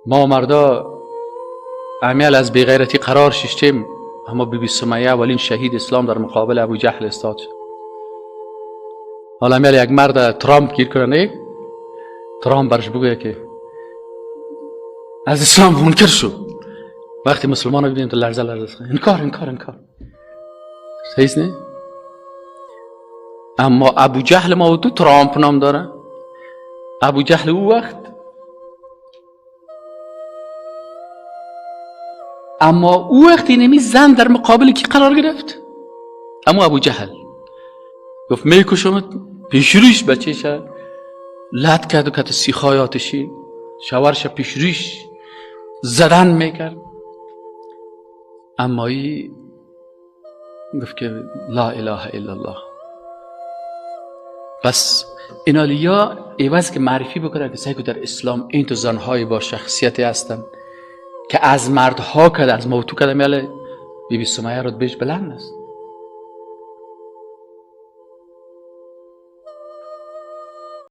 ما مردا امیل از بیغیرتی قرار ششتیم، اما بی بی سمیه اولین شهید اسلام در مقابل ابو جهل استاد شد. حالا امیل یک مرد ترامپ گیر کنه، نه ترامپ برش بگویه که از اسلام منکر شو، وقتی مسلمان رو ببینیم تو لرزه لرزه، انکار انکار انکار، صحیح نه؟ اما ابو جهل ما و تو ترامپ نام داره. ابو جهل او وقت، اما او وقت اینمی زن در مقابل کی قرار گرفت؟ اما ابو جهل گفت میکشمت، پیشرویش بچه‌ش لط کرد و کت سیخای آتشی شوهرش پیشرویش زدن میکرد. اما ای گفت که لا اله الا الله. پس اینالیا عوض که معرفی بکنه که سعی در اسلام این تو زنهای با شخصیتی هستن که از مردها کرد از موتو کرده، میاله بی بی سمیه رو بیش بلند است.